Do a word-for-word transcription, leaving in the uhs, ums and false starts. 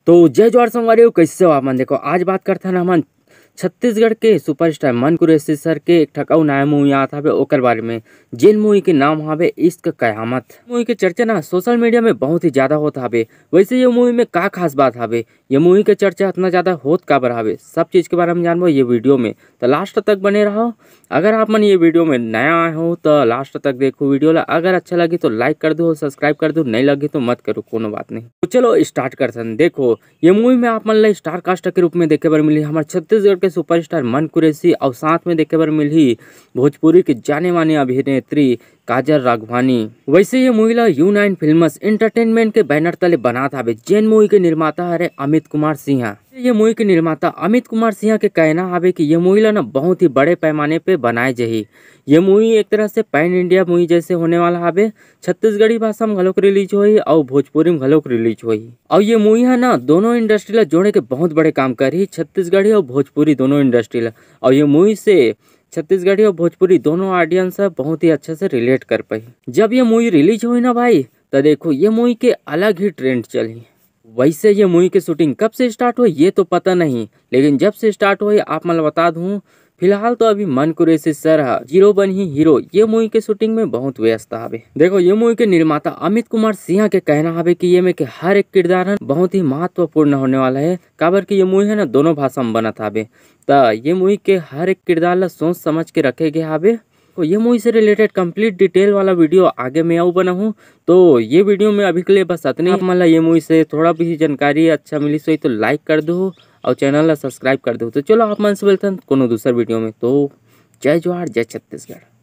तो जय जोहार संगवारी हो, कैसे हो आप मन? देखो, आज बात करथन हमन छत्तीसगढ़ के सुपरस्टार मन कुरैशी सर के एक ठक अउ नया मूवी आत हवे, ओकर बारे में, जेन मूवी के नाम हवे इश्क कयामत। मूवी के चर्चा ना सोशल मीडिया में बहुत ही ज्यादा होत हवे। वैसे ये मूवी में का खास बात हवे, ये मूवी के चर्चा इतना ज्यादा होत काबर हवे, सब चीज के बारे में जानबो ये वीडियो में। तो लास्ट तक बने रहो। अगर आप मन ये वीडियो में नया आए हो तो लास्ट तक देखो वीडियो ला। अगर अच्छा लगी तो लाइक कर दो, सब्सक्राइब कर दो, नहीं लगी तो मत करो, कोनो बात नहीं। तो चलो स्टार्ट करथन। देखो, ये मूवी में आप मन ला स्टार कास्ट के रूप में देखे बर मिलही हमर छत्तीसगढ़ के सुपरस्टार मन कुरैशी, अउ साथ में देखे बर मिलही भोजपुरी के जाने माने अभिनेत्री काजल राघवानी। वैसे ये मूवी ला यू नाइन फिल्म्स एंटरटेनमेंट के बैनर तले बनात हावे, जेन मूवी के निर्माता हरे अमित कुमार सिंह। ये मूवी के निर्माता अमित कुमार सिंह के कहना हावे कि ये मूवी ला ना बहुत ही बड़े पैमाने पे बनाए जाही। ये मूवी एक तरह से पैन इंडिया मूवी जैसे होने वाला हावे। छत्तीसगढ़ी भाषा में घलोक रिलीज होही अउ भोजपुरी में घलोक रिलीज होही। अउ ये मूवी है ना दोनों इंडस्ट्री ला जोड़े के बहुत बड़े काम करही, छत्तीसगढ़ी अउ भोजपुरी दोनों इंडस्ट्री ला। अउ ये मूवी से छत्तीसगढ़ी अउ भोजपुरी दोनों ऑडियंस ह बहुत ही अच्छा से रिलेट कर पाही। जब ये मूवी रिलीज होही ना भाई, तो देखो ये मूवी के अलग ही ट्रेंड चलही। वैसे ये मूवी के शूटिंग कब से स्टार्ट हुई ये तो पता नहीं, लेकिन जब से स्टार्ट हुई आप मन ल बता दूँ, फिलहाल तो अभी मन कुरैशी सर ह जीरो बनही हीरो ये मूवी के शूटिंग में बहुत व्यस्त हवे। देखो ये मूवी के निर्माता अमित कुमार सिंह के कहना हवे कि ये में के हर एक किरदार ह बहुत ही महत्वपूर्ण होने वाला है, काबर कि ये मूवी है ना दोनों भाषा में बनत हवे। त ये मूवी के हर एक किरदार ला सोच समझ के रखे गए हवे। तो ये मूवी से रिलेटेड कंप्लीट डिटेल वाला वीडियो आगे में अउ बनाहूँ। तो ये वीडियो में अभी के लिए बस अतने। आप मन ला ये मूवी से थोड़ा भी जानकारी अच्छा मिलिस होही तो लाइक कर दो अउ चैनल ला सब्सक्राइब कर दो। तो चलो आप मन से मिलथन कोनो दूसर वीडियो में। तो जय जोहार, जय छत्तीसगढ़।